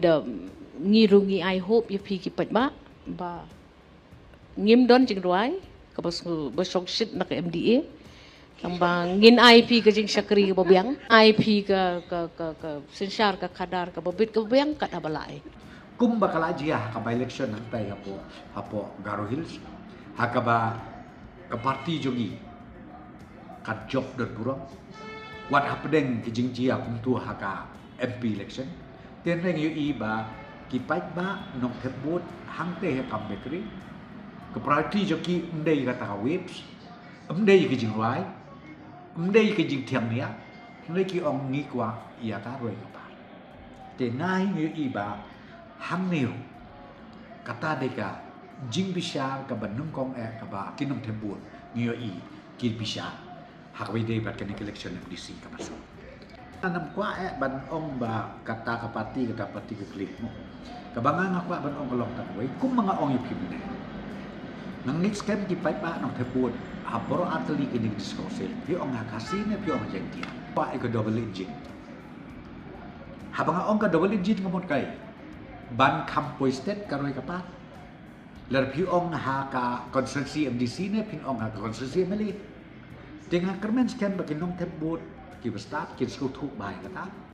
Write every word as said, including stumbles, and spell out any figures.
Da ngi ruh ngi ai hope ïa phi ki paidbah ba ngim don jingrwai kaba sngew ba shongshit na ka M D A. Tang ba ngin ai phi ka jingshakri kaba biang, ai phi ka ka ka ka synshar ka khadar kaba bit kaba biang kat haba lah ai. Kumba ka la jia ha ka by election hangtai hapoh hapoh Garo Hills, ha kaba ka party jong ngi kan jop don burom. Wat hapdeng ki jingjia kumtu ha ka M P election, te ngi ïohi ba ki paidbah nongthep vote hangtai ha Kam Bakery, ka priority jong ki ym dei kata ka whips, ym dei ka jingrwai, ym dei ka jingthiang nia, hynrei ki ong ngi kwah ïa ka roi ka par. Te ngi ïohi ba hangne ruh kata dei ka jingbishar kaba nyngkong eh kaba ki nongthep vote ngi ïohi ki bishar ha kaba ïadei bad kane ka election M D C kaba shu. Ngam kwah eh ban ong ba kata ka party kata party ka klik mo. Kaba nga nga kwah ban ong ka long ta kawei, kumba nga ong ïa phi mynne. Nga ngeit skhem ki paidbah nongthep vote ha baroh artylli kine ki district council, phi ong ha Khasi ne phi ong ha Jaiñtia, kwah ïa ka double engine. Haba nga ong ka double engine ka mut kaei? Ban kham poi state ka roi ka par. Lada phi ong ha ka constituency M D C ne phin ong ha ka constituency M L A. Te nga kyrmen skhem ba ki nongthep vote kiba stad kin sngewthuh bha ïa kata.